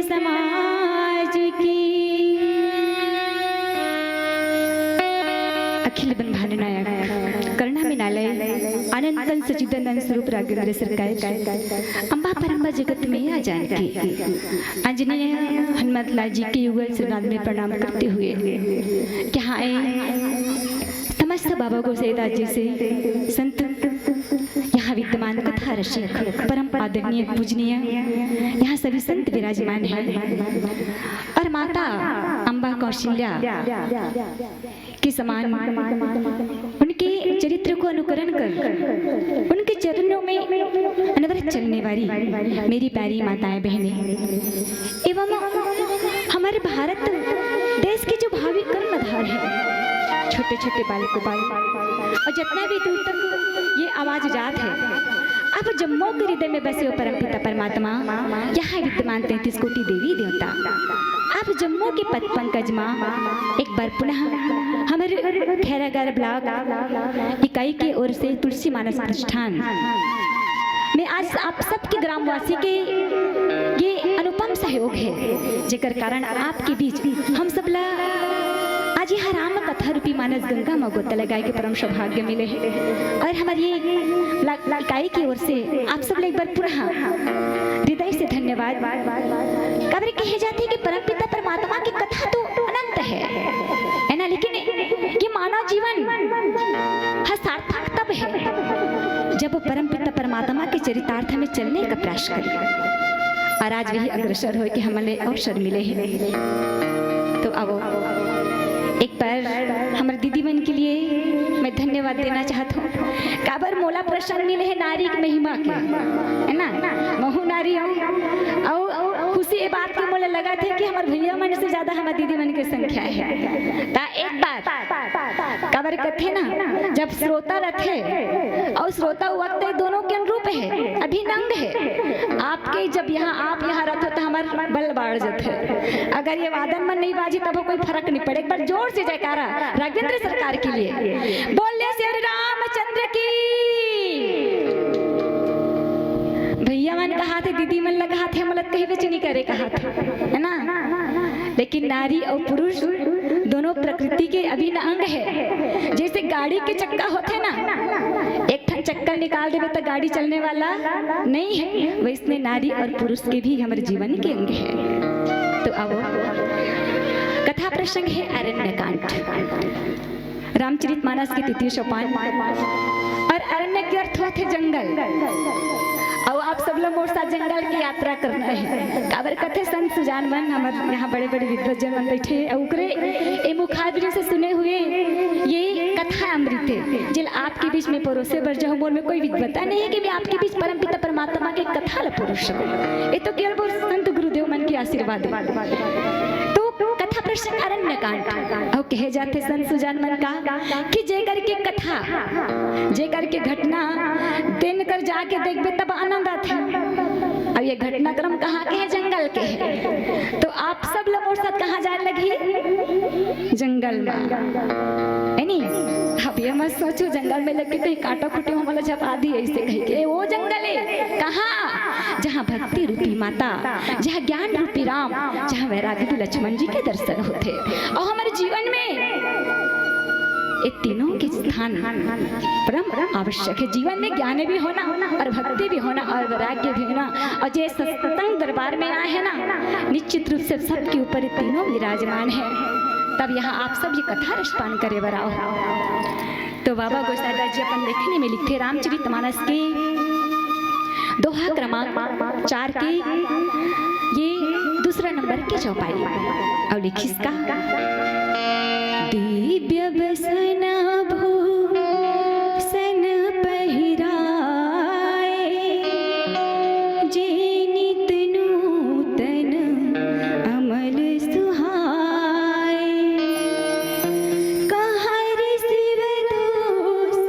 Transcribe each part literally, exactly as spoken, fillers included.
समाज की। अखिल ब्रह्मांड नायक, करुणा मृणालय, अनंतन सच्चिदानंद स्वरूप राघवेंद्र सरकार, अम्बा परम्बा जगत में आ जानकी, आंजनेय हनुमत लाल जी के युगल श्रीनाद में प्रणाम करते हुए, यहाँ आए समस्त बाबा गोसाईदास जी से संत, यहाँ विद्यमान कथा रसिक, परम आदरणीय, पूजनीय, यहाँ सभी संत विराजमान हैं और माता अम्बा कौशल्या के समान उनके चरित्र को अनुकरण कर उनके चरणों में अनवरत चलने वाली मेरी प्यारी माताएं, बहनें एवं हमारे भारत देश के जो भावी कर्णधार हैं, छोटे छोटे बालक गोपाल और जितना भी दूर तक ये आवाज जात है, आप जम्मो के हृदय में बसे हो परमपिता परमात्मा, यहाँ विद्यमान तैंतीस कोटि देवी देवता, आप जम्मो के पद पंकज माँ एक बार पुनः हमारे खैरागढ़ ब्लॉक इकाई की ओर से तुलसी मानस प्रतिष्ठान में आज आप सबके ग्रामवासी के ये अनुपम सहयोग है, जेकर कारण आपके बीच हम सब ला आज यह राम कथा रूपी मानस गंगा में गोता लगाए के परम सौभाग्य मिले है। और हमारी ये ला-, इकाई की ओर से आप सब ला एक बार पुनः हृदय से धन्यवाद। काबर कहे जाथे कि परमपिता परमात्मा की कथा तो अनंत है, है ना, लेकिन ये मानव जीवन ह सार्थक तब है जब परमपिता परमात्मा के चरितार्थ में चलने का प्रयास करे। और आज वही अग्रसर होए के हमन ला अवसर मिले है। तो आवो, एक बार हमर दीदी मन के लिए मैं धन्यवाद देना चाहत हूँ। काबर मोला प्रसंग मिले है नारी के महिमा के, है ना, महू नारी हूँ। अउ खुशी ये बात के मोला लगथे कि हमर भैया मन से ज्यादा हमर दीदी मन के संख्या है। त एक बात, काबर कथे ना, जब श्रोता रथे अउ श्रोता वक्त दोनों के अनुरूप है, अभिन्न अंग है। आपके जब यहाँ, आप यहाँ रथो त हमर बल बाढ़ जथे। अगर ये वादन मन नहीं बाजी तब कोई फर्क नहीं पड़े। एक बार जोर से जयकारा राघवेंद्र सरकार के लिए। बोलिए श्री रामचंद्र की। भैया मन कहाथे, दीदी मन ला कहाथे, हमला कहीं बेचनी करे कहाथे, है ना? लेकिन नारी अउ पुरुष दोनों प्रकृति के अभिन्न अंग है। जैसे गाड़ी के चक्का होथे ना, एक ठन चक्का निकाल देबे त गाड़ी चलने वाला नहीं है, वैसने नारी और पुरुष के भी हमर जीवन के अंग है। तो आवो, कथा प्रसंग है अरण्य कांड। रामचरित मानस के तृतीय सोपान। और अरण्य के अर्थ होथे जंगल। अउ आप सब लोग मोर साथ जंगल की यात्रा करना है। काबर कथे संत सुजान मन, हमर यहाँ बड़े-बड़े विद्वत जन मन बैठे हैं, अउ ओकरे ए मुखाग्नि से सुने हुए ये कथा अमृत है, जेला आपके बीच में परोसे बर जाहूँ। मोर में कोई विद्वता नहीं है कि मैं आपके बीच परमपिता परमात्मा के कथा ला परोस सकूँ। ये तो केवल मोर संत गुरुदेव मन के आशीर्वाद है। तो कथा प्रसंग अरण्य कांड। अउ कहे जाथे संत सुजान मन का कि जेकर के कथा, जेकर के घटना तेन कर जाके देखबे तब आनंद आथे। अब ये घटनाक्रम कहाँ के है? जंगल के है। तो आप सब ला मोर साथ कहाँ जाए लगही? जंगल में, है नी? अब ये मत सोचो जंगल में लेके कहीं कांटा खूंटा हमला झपा दिए ऐसे कह के। वो जंगल है कहाँ? जहाँ भक्ति रूपी माता, जहाँ ज्ञान रूपी राम, जहाँ वैरागी लक्ष्मण जी के दर्शन होथे। अउ हमर जीवन में ये तीनों के स्थान परम आवश्यक है। जीवन में ज्ञान भी होना अउ भक्ति भी होना अउ वैराग्य भी होना। अउ जे सत्संग दरबार में आए हैं ना, निश्चित रूप से सबके ऊपर ये तीनों विराजमान है। तब यहाँ आप सब ये कथा रसपान करे बर आओ। तो बाबा गोसाईदास जी अपन लेखनी में लिखथे रामचरित मानस के दोहा क्रमांक चार के ये दूसरा नंबर के चौपाई। अउ लिखिस का, दिव्य बसन भूषण पहिराए, जे नित नूतन अमल सुहाए। कहारि शिव दोष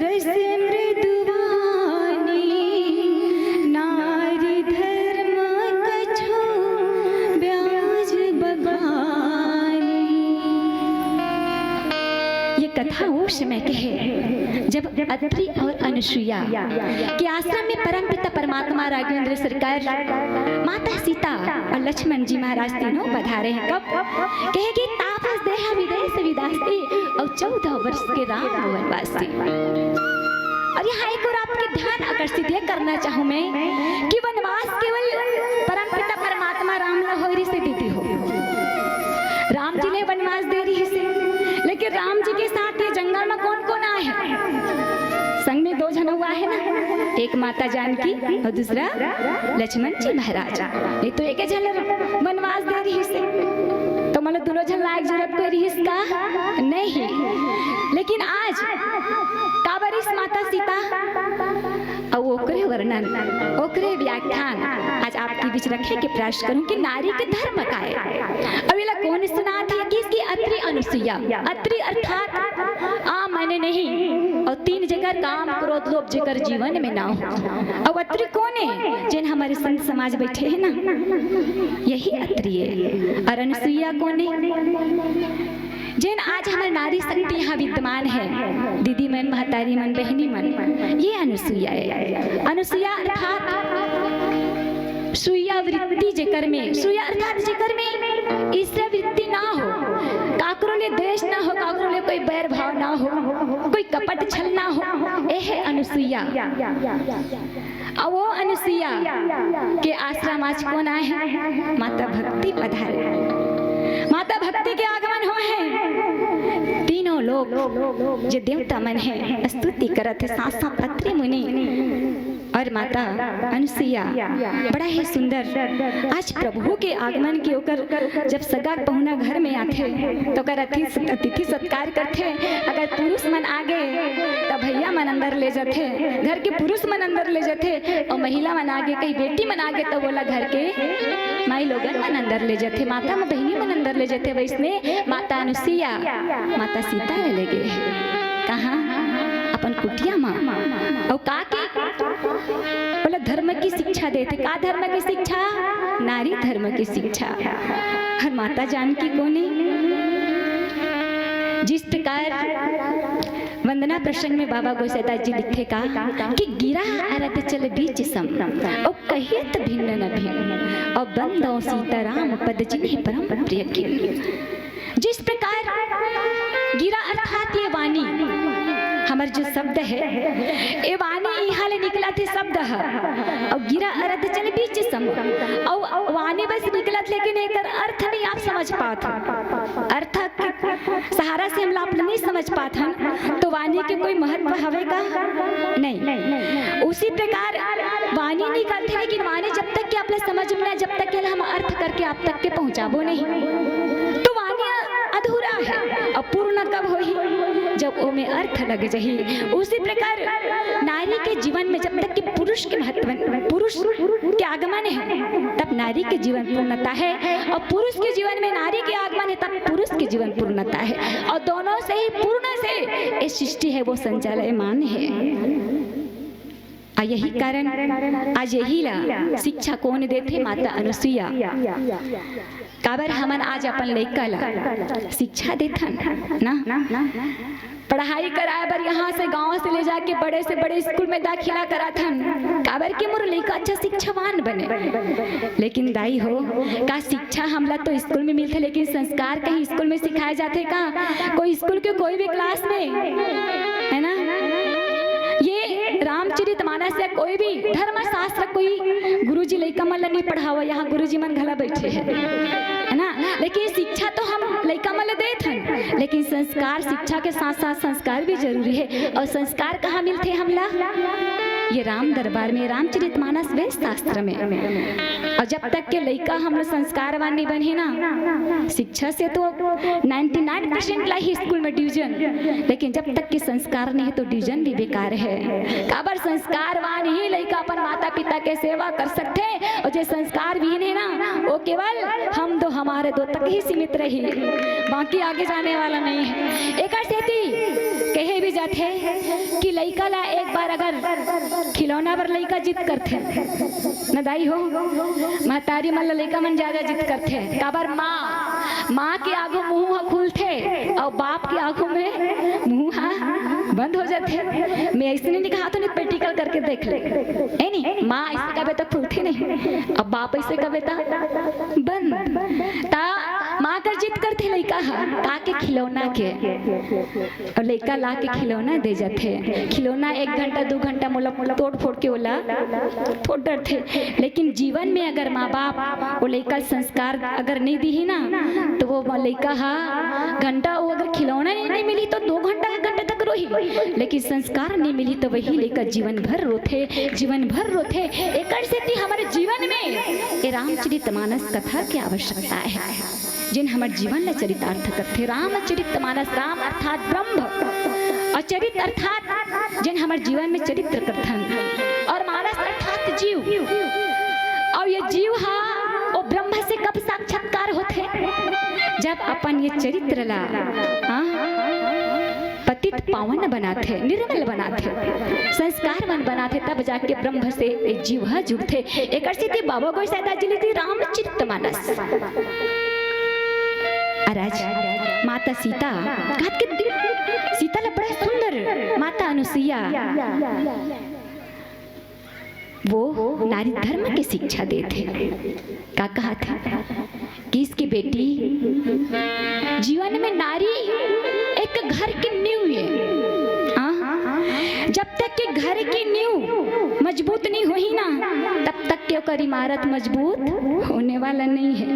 रस मृदुवानी, नारी धर्म कछो ब्याज बखानी। ये कथा वो समय के है जब अत्रि और अनुसुईया के आश्रम में परमपिता परमात्मा राघवेंद्र सरकार, माता सीता और लक्ष्मण जी महाराज तीनों पधारे हैं। कब? कहे कि तावस देह विदेह विदास्ते, और चौदह वर्ष के राम वनवासी। और यहाँ एक और आपके ध्यान आकर्षित ये करना चाहूँ मैं कि वनवास केवल परमपिता परमात्मा राम ला होय रिहिसे दीदी हो। राम जी ले वनवास दे रिहिसे, लेकिन राम जी के साथ ये जंगल में कौन कौन आए हैं? संग में दो झन अउ आए हैं ना, एक माता जानकी और दूसरा लक्ष्मण जी महाराज। ये तो एक झन वनवास दे रिहिसे, तो मतलब दोनों झन लायक जरूरत कोई रिहिस का? नहीं। लेकिन आज काबर इस माता सीता अउ ओकरे वर्णन, ओकरे व्याख्यान आज आपके बीच रखे के प्रयास करूं कि नारी के धर्म का है। अब एला कौन सुनात हे कि इसकी अत्रि अनुसुईया, अत्रि अर्थात आ माने नहीं, और तीन जेकर काम क्रोध लोभ जेकर जीवन में ना हो। अब अत्रि कौन है? जेन हमारे संत समाज बैठे हैं ना, यही अत्रि है। और अनुसुईया कौन है? जेन आज हमर नारी शक्ति यहाँ विद्यमान है, दीदी मन, महतारी मन, बहिनी मन, ये अनुसुईया है। अनुसुईया अर्थात सुईया वृत्ति जेकर में, सुईया अर्थात जेकर में ईर्ष्या वृत्ति ना हो, काकरो ले द्वेष ना हो, काकरो ले कोई बैर भाव ना हो, कोई कपट छल ना हो, ए है अनुसुईया। अउ वो अनुसुईया के आश्रम आज कौन आए हैं? माता भक्ति पधारे। माता भक्ति के आगमन होय हे। तीनों लोग जे देवता मन हे स्तुति करत हे, साथ साथ अत्रि मुनि और माता अनुसुईया। बड़ा ही सुंदर। आज प्रभु के आगमन के ओकर जब सगा पहुना घर में आथे तो ओकर अतिथि अतिथि सत्कार करथे। अगर पुरुष मन आगे त भैया मन अंदर ले जाथे, घर के पुरुष मन अंदर ले जाथे, और महिला मन आगे, कई बेटी मन आगे त बोला घर के माई लोगन मन अंदर ले जाथे, माता मन बहिनी मन अंदर ले जाथे। वैसने माता अनुसुईया माता सीता ले गे हे कहाँ? अपन कुटिया मा। अउ का के? बोला धर्म की शिक्षा देथे। का धर्म की शिक्षा? नारी धर्म की शिक्षा। हर माता जानकी कोने जिस प्रकार वंदना प्रसंग में बाबा गोसाईदास जी लिखथे का कि गिरा अरथ चल बीच सम, और कहियत भिन्न न भिन्न, और बंदौ सीताराम पद जिन्हें परम प्रिय किन। जिस प्रकार गिरा अर्थात ये वाणी, हमर जो शब्द है, ये वाणी इहाँ ले निकलत हे शब्द ह, और गिरा अरथ चल बीच सम, और वाणी बस निकलत, लेकिन एकर अर्थ नहीं आप समझ पात हो। अर्थ के सहारा से हमला आप नहीं समझ पात हन, तो वाणी के कोई महत्व हवे का? नहीं। उसी प्रकार वाणी निकलथे, लेकिन वाणी जब तक कि आप ला समझ में ना, जब तक कि हम अर्थ करके आप तक के पहुँचाबो नहीं, तो वाणी अधूरा है। अउ पूर्ण कब होही? जब ओमे अर्थ लग जाही। उसी प्रकार नारी के जीवन में जब तक कि पुरुष के महत्व, पुरुष के आगमन है, तब नारी के जीवन पूर्णता है, और पुरुष के जीवन में नारी के आगमन है, तब पुरुष के जीवन पूर्णता है, और दोनों से ही पूर्ण से ये सृष्टि है वो संचालयमान है। अउ यही कारण आज यही ला शिक्षा कोन देथे? माता अनुसुईया। काबर हमन आज अपन लइका ला शिक्षा देथन ना, पढ़ाई कराए बर यहाँ से गांव से ले जाके बड़े से बड़े स्कूल में दाखिला कराथन, काबर के मोर लइका अच्छा शिक्षावान बने। लेकिन दाई हो, का शिक्षा हमला तो स्कूल में मिलथे, लेकिन संस्कार कहीं स्कूल में सिखाए जाथे का? कोई स्कूल के कोई भी क्लास में, है ना? ये रामचरित मानस या कोई भी धर्मशास्त्र कोई गुरुजी लइका मन ला नहीं पढ़ावा, यहाँ गुरुजी मन घला बैठे हैं, है ना? लेकिन शिक्षा तो हम लइका मन ला देत हन, लेकिन संस्कार, शिक्षा के साथ साथ संस्कार भी जरूरी है। और संस्कार कहाँ मिलथे हमला? ये राम दरबार में, रामचरित मानस वेद शास्त्र में। और जब तक के लइका हमला संस्कारवान नहीं बनही ना, शिक्षा से तो नाइंटी नाइन परसेंट लाही स्कूल में डिवीजन, लेकिन जब तक के संस्कार नहीं है तो डिवीजन भी बेकार है। काबर संस्कारवान ही लइका अपन माता पिता के सेवा कर सकथे, और जे संस्कार विहीन है ना, वो केवल हम दो हमारे दो तक ही सीमित रही, बाकी आगे जाने वाला नहीं है। एकर सेती कहे भी जाथे कि लइका ला एक बार अगर खिलौना बर लइका जिद करथे न दाई हो। महतारी मन ल लइका मन ज्यादा जिद करथे। काबर? माँ, माँ के आगू मुंह ह खुलथे अउ बाप के आगू में मुंह ह बंद हो जाथे। मैं अइसने नइ कहत हों, नहीं practical करके देख ले। ए नहीं, माँ अइसे कबे त खुलथे नहीं, अब बाप अइसे कबे त बंद। त माँ कर जिद करथे लइका ह, का के? खिलौना के। अउ लइका ला के खिलौना दे जाथे। खिलौना एक घंटा, दू घंटा मोला तोड़ फोड़ के ओला थोड़ डरथे। लेकिन जीवन में अगर माँ बाप ओ लइका ल संस्कार अगर नहीं दिही ना, तो वो लइका ह घंटा, वो अगर खिलौना नहीं, नहीं मिली तो दो घंटा, एक घंटा तक रोही, लेकिन संस्कार नहीं मिली तो वही लइका जीवन भर रोथे, जीवन भर रोथे। एकर सेती हमारे जीवन में ये रामचरित मानस कथा के आवश्यकता है। जेन हमर जीवन ल चरितार्थ करथे। रामचरित मानस, राम अर्थात ब्रह्म, अउ चरित अर्थात जेन हमर जीवन में चरित्र करथन, अउ मानस अर्थात जीव। अउ ये जीव ह ओ ब्रह्म से कब साक्षात्कार होथे? जब अपन ये चरित्र ला, हाँ, पतित पावन बनाथे, निर्मल बनाथे, संस्कारवान बनाथे, तब जाके ब्रह्म से ए जीव ह जुड़थे। एकर सेती बाबा गोसाईदास जी लिखिस रामचरित मानस। अउ आज माता सीता, कहत के दि-, सीता ला बड़ा सुंदर माता अनुसुईया वो नारी धर्म के शिक्षा देथे। का कहत हे? कि इसकी बेटी, जीवन में नारी एक घर की नींव है। हाँ? जब तक के घर की नींव मजबूत नहीं होही ना, तब तक के ओकर इमारत मजबूत होने वाला नहीं है।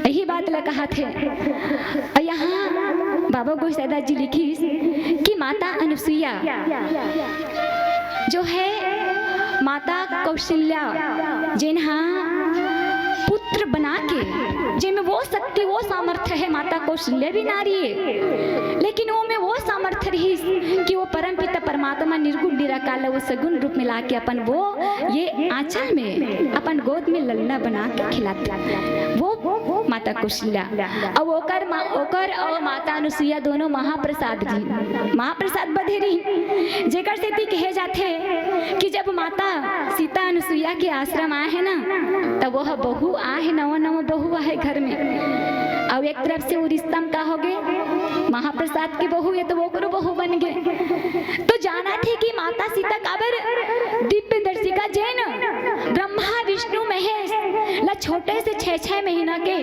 यही बात ला कहत हे। अउ यहाँ बाबा गोसाईदास जी लिखिस कि माता अनुसुईया जो है, माता कौशल्या, जेन हा पुत्र बना के, जेमे वो शक्ति, वो सामर्थ्य है, माता कौशल्या भी नारी है, लेकिन वो में वो सामर्थ्य रहिस कि वो परमपिता परमात्मा निर्गुण निराकार ला वो सगुण रूप में लाके अपन वो ये आंचल में, अपन गोद में ललना बना के खिलाथे। वो माता कौशल्या। अउ ओकर मा-, ओकर अउ माता अनुसुईया दोनों महाप्रसाद जी, महाप्रसाद बधे रहिन, जेकर सेती कहे जाथे कि जब माता सीता अनुसुईया के आश्रम आए हे ना, तब वो बहू आए हे, नवा नवा बहू आए हे घर में। अउ एक तरफ से वो रिश्ता में का होगे, महाप्रसाद के बहू, ये तो ओकरो बहू बन गे। तो जानथे कि माता सीता काबर दिव्य दर्शिका, जेन ब्रह्मा विष्णु महेश ला छोटे से छह छह महीना के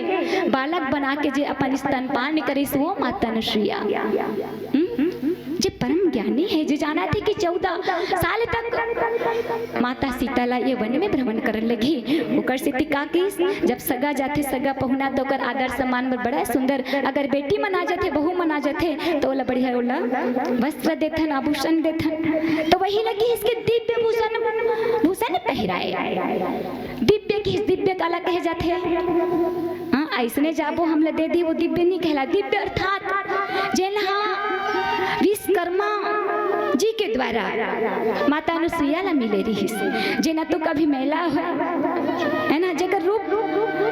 बालक बना के जे अपन स्तनपान करिस, वो माता अनुसुईया। हम्म? जे परम ज्ञानी है, जे जानथे कि चौदह साल तक माता सीता ला ये वन में भ्रमण करन लगही। ओकर सेती का किस, जब सगा जाथे, सगा पहुना, तो ओकर आदर सम्मान बर बड़ा सुंदर, अगर बेटी मन आ जाथे, बहू मन आ जाथे, तो ओला बढ़िया, ओला वस्त्र देथन, आभूषण देथन। तो वही लगी इसके दिव्य भूषण, भूषण पहिराए। दिव्य की, दिव्य काला कहे जाथे? हाँ, अइसने जाबो हमला दे दी, वो दिव्य नहीं कहला। दिव्य अर्थात जेन हा विश्वकर्मा जी के द्वारा माता अनुसुईया ला मिले रहिस, जेन हा तो कभी मैला होय, है ना, जेकर रूप,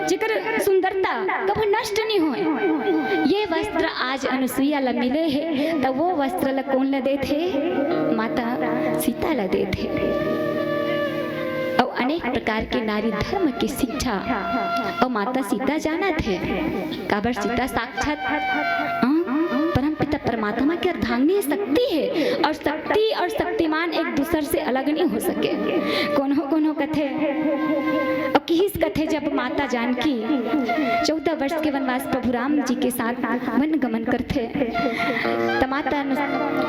जेकर सुंदरता कभी नष्ट नहीं होय। ये वस्त्र आज अनुसुईया ला मिले हे, त वो वस्त्र ला कोन ला देथे? माता सीता ला देथे। अउ अनेक प्रकार के नारी धर्म के शिक्षा अउ माता सीता जानत हे, काबर सीता साक्षात, हाँ, परमपिता परमात्मा के अर्धांगिनी शक्ति हे, अउ शक्ति अउ शक्तिमान एक दूसर से अलग नहीं हो सके। कोनो कोनो कथे, अउ किहिस कथे, जब माता जानकी चौदह वर्ष के वनवास प्रभु राम जी के साथ वन गमन करथे, त माता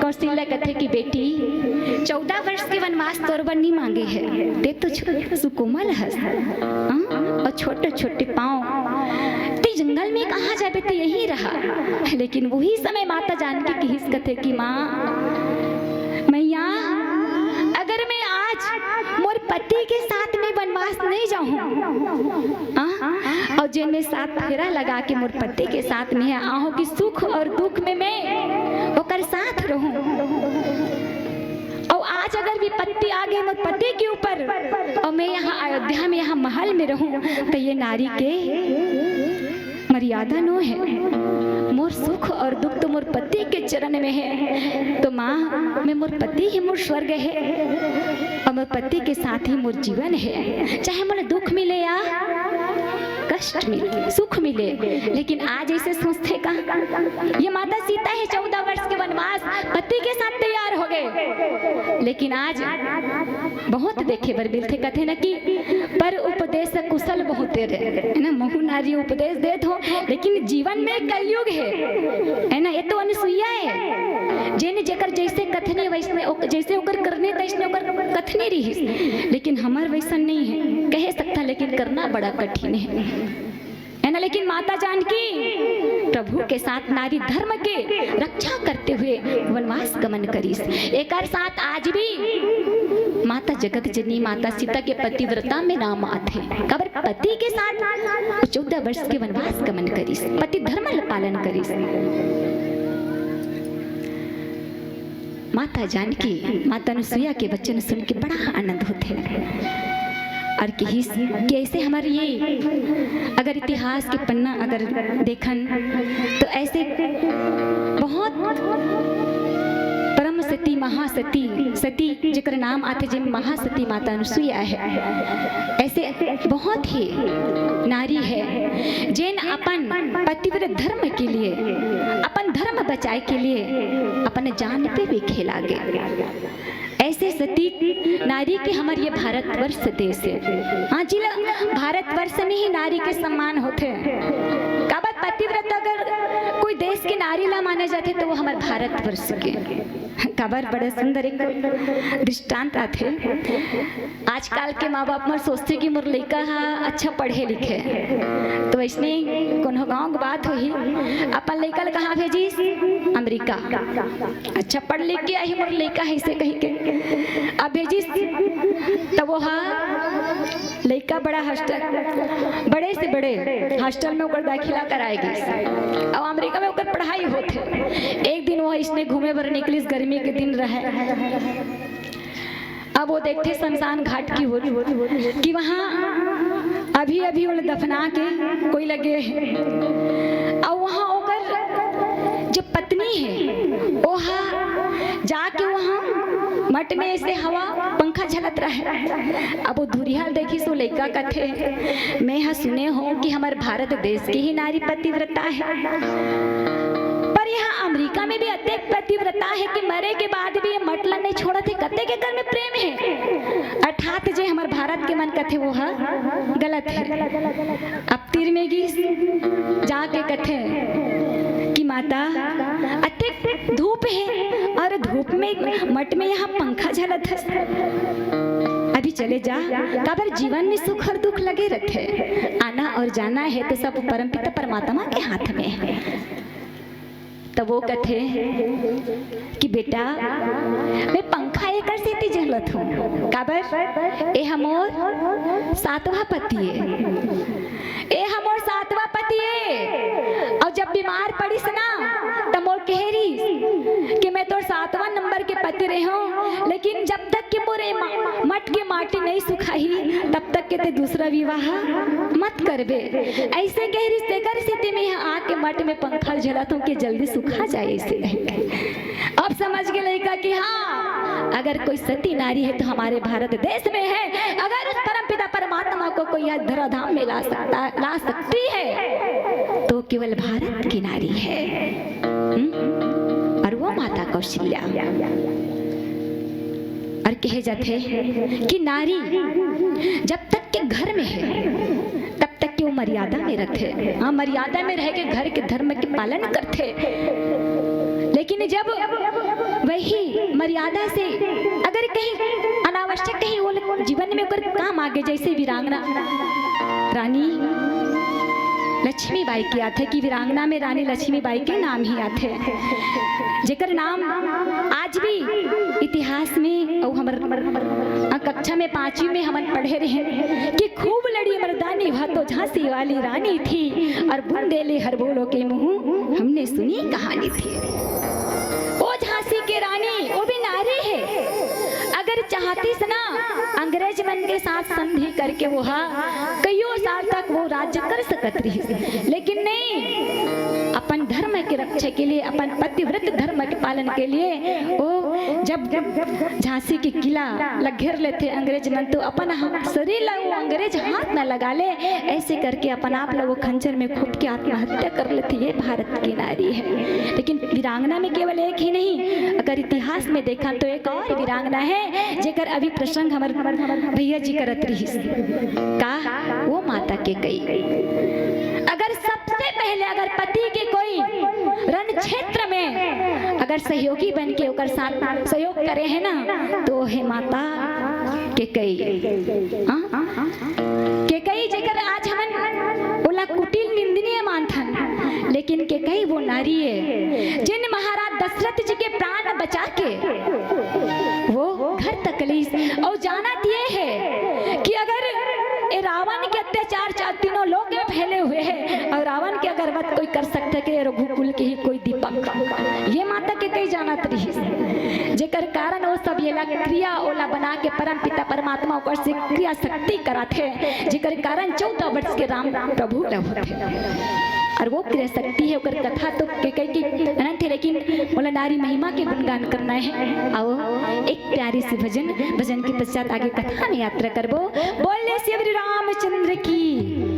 कौशल्या कथे कि बेटी, चौदह वर्ष के वनवास तोर बर नी मांगे हे, ते तो छु-, सुकोमल हस, हाँ? अउ छोटे-छोटे पाँव, ते जंगल में कहाँ जाबे, ते यहीं रहा। लेकिन वही समय माता जानकी किहिस कथे कि माँ, मैया, अगर मैं आज मोर पति के साथ में वनवास नहीं जाऊँ, हाँ? अउ जेन में सात फेरा लगा के मोर पति के साथ में आहूँ कि सुख अउ दुख में मैं ओकर साथ रहूँ। अउ आज अगर विपत्ति आ गे मोर पति के ऊपर, अउ मैं यहाँ अयोध्या में, यहाँ महल में रहूँ, त ये नारी के मर्यादा नो हे। मोर सुख और दुख तो मोर पति के चरण में हे। तो माँ, मैं मोर पति ही मोर स्वर्ग हे और मोर पति के साथ ही मोर जीवन हे। चाहे मोला दुख मिले या कष्ट मिले, सुख मिले, लेकिन आज ऐसे सोचथे का? ये माता सीता हे, चौदह वर्ष के वनवास पति के साथ तैयार हो गए, लेकिन आज बहुत देखे बर मिलथे, कथे न कि पर उपदेश कुशल बहुतेरे, है ना? महू नारी उपदेश देत हो, लेकिन जीवन में कलयुग हे, है ना? ये तो अनुसुईया हे, जेने जेकर जैसे कथनी वैसने ओक-, जैसे ओकर करनी तैसने ओकर कथनी रहिस, लेकिन हमर वैसन नहीं हे, कहे सकता, लेकिन करना बड़ा कठिन हे, है ना? लेकिन माता जानकी प्रभु के साथ नारी धर्म के रक्षा करते हुए वनवास गमन करिस। एकर साथ आज भी माता जगत जननी, माता सीता के पतिव्रता में नाम आथे। काबर? पति के साथ चौदह वर्ष के वनवास गमन करिस, पति धर्म ल पालन करिस। माता जानकी, माता अनुसुईया के वचन सुन के बड़ा आनंद होथे। और कहिस कि ऐसे हमर ये अगर इतिहास के पन्ना अगर देखन तो ऐसे बहुत परम सती, महासती, सती जेकर नाम आथे, जे महासती माता अनुसुईया हे, ऐसे बहुत ही नारी हे, जेन अपन पतिव्रत धर्म के लिए, अपन धर्म बचाए के लिए अपन जान पे भी खेला गे। ऐसे सती नारी के हमर ये भारतवर्ष देश हे। हाँ जी, ला भारतवर्ष में ही नारी के सम्मान होथे। काबर? पतिव्रत अगर कोई देश के नारी ला माने जाथे तो वो हमर भारतवर्ष के। काबर? बड़ा सुंदर एक दृष्टांत आथे। आजकल के माँ बाप मन सोचथे कि मोर लइका ह अच्छा पढ़े लिखे, तो अइसने कोनो गाँव के बात होही, अपन लइका ल कहाँ भेजिस? अमेरिका। अच्छा पढ़ लिख के आही मोर लइका ह, अइसे कहि के अब भेजिस, त वो ह लइका बड़ा हॉस्टल, बड़े से बड़े हॉस्टल में ओकर दाखिला कराए गिस। अब अमेरिका में ओकर पढ़ाई होथे। एक दिन वो अइसने घूमे बर निकलिस, गर्मी के दिन रहे। अब वो देखथे शमशान घाट की ओर कि वहाँ अभी-अभी ओला दफना के कोई लगे हे। अउ वहाँ ओकर जो पत्नी हे, ओहा जाके वहाँ मठ में ऐसे हवा पंखा झलत रहे। अब वो धुरिहा ल देखिस, वो लइका कथे, "मैं ह सुने हों कि हमर भारत देश के ही नारी पतिव्रता हे।" पर यहाँ अमेरिका में भी अतेक पतिव्रता हे कि मरे के बाद भी ये मठ ला नहीं छोड़त हे, कतेक एकर में प्रेम हे। अर्थात जे हमर भारत के मन कथे वो ह गलत हे। अब तीर में गिस, जाके कथे कि माता अतेक धूप हे और धूप में मठ में यहाँ पंखा झलत हे। अभी चले जा, काबर जीवन में सुख और दुख लगे रथे। आना और जाना हे तो सब परमपिता परमात्मा के हाथ में हे। त वो कथे कि बेटा, मैं पंखा एकर सेती झलत हों, काबर ए ह मोर सातवां पति ए, ए ह मोर सातवां पति ए। अउ जब बीमार पड़िस ना, त मोर कहे रहिस कि मैं तोर सातवां नंबर के पति रहे हों, लेकिन जब तक कि मोर ए मा-, मठ के माटी नहीं सुखाही, तब तक के ते दूसरा विवाह मत करबे। अइसे कहे रहिस, तेकर सेती मैं यहाँ आके मठ में पंखा झलत हों कि जल्दी सुखा जाए, अइसे कहे। अब समझ गे लइका कि हाँ, अगर कोई सती नारी है तो हमारे भारत देश में है। अगर उस परमपिता परमात्मा को कोई यहाँ धराधाम में ला सकता, ला सकती है, तो केवल भारत की नारी है। हम्म? और वो माता कौशल्या। और कहे जाथे कि नारी जब तक के घर में है, तब तक के वो मर्यादा में रथे। हाँ, मर्यादा में रह के घर के धर्म के पालन करथे। लेकिन जब वही मर्यादा से अगर कहीं अनावश्यक कहीं वो जीवन में ओकर काम आगे, जैसे वीरांगना रानी लक्ष्मीबाई के आथे कि वीरांगना में रानी लक्ष्मीबाई के नाम ही आथे, जेकर नाम आज भी इतिहास में अउ हमर कक्षा में पांचवी में हमन पढ़े रहे कि खूब लड़ी मर्दानी, वह तो झांसी वाली रानी थी, और बुंदेली हर बोलो के मुंह हमने सुनी कहानी थी। ओ झांसी के रानी, वो भी नारी है। अगर चाहतीस ना, अंग्रेज मन के साथ संधि करके वो हा कईयों साल तक वो राज्य कर सकत रहिस, लेकिन नहीं, अपन धर्म के रक्षा के लिए, अपन पतिव्रत धर्म के पालन के लिए वो जब झांसी के किला ला घेर लेथे अंग्रेज मन, तो अपन हा-, शरीर ला वो अंग्रेज हाथ में लगा ले, ऐसे करके अपन आप ला वो खंजर में घोंप के आत्महत्या कर लेथे। ये भारत की नारी है। लेकिन वीरांगना में केवल एक ही नहीं, अगर इतिहास में देखा तो एक और वीरांगना है, जेकर अभी प्रसंग हमर भैया जी करत रहिस। का? वो माता केकई। अगर सबसे पहले अगर पति के कोई रण क्षेत्र में अगर सहयोगी बन के ओकर साथ सहयोग करे है ना, तो हे माता केकई। हाँ? केकई जेकर आज हमन ओला कुटिल निंदनीय मानथन, लेकिन केकई वो नारी है जिन महाराज दशरथ जी के प्राण बचा के वो घर तक लीस। और जानत ये है कि अगर ए रावण के अत्याचार चार तीनों लोक में फैले हुए हैं और रावण के अगर वध कोई कर सकते के रघुकुल के ही कोई दीपक, ये माता केकई जानत रहिस, जेकर कारण वो सब येला क्रिया ओला बना के परम पिता परमात्मा ओकर से क्रिया शक्ति कराथे, जेकर कारण चौदह वर्ष के राम प्रभु ला होथे। और वो क्रिया शक्ति है, ओकर कथा तो केकई के अनंत है, लेकिन मोला नारी महिमा के गुणगान करना है। आओ एक प्यारी सी भजन, भजन के पश्चात आगे कथा में यात्रा करबो। बोले श्री रामचंद्र की।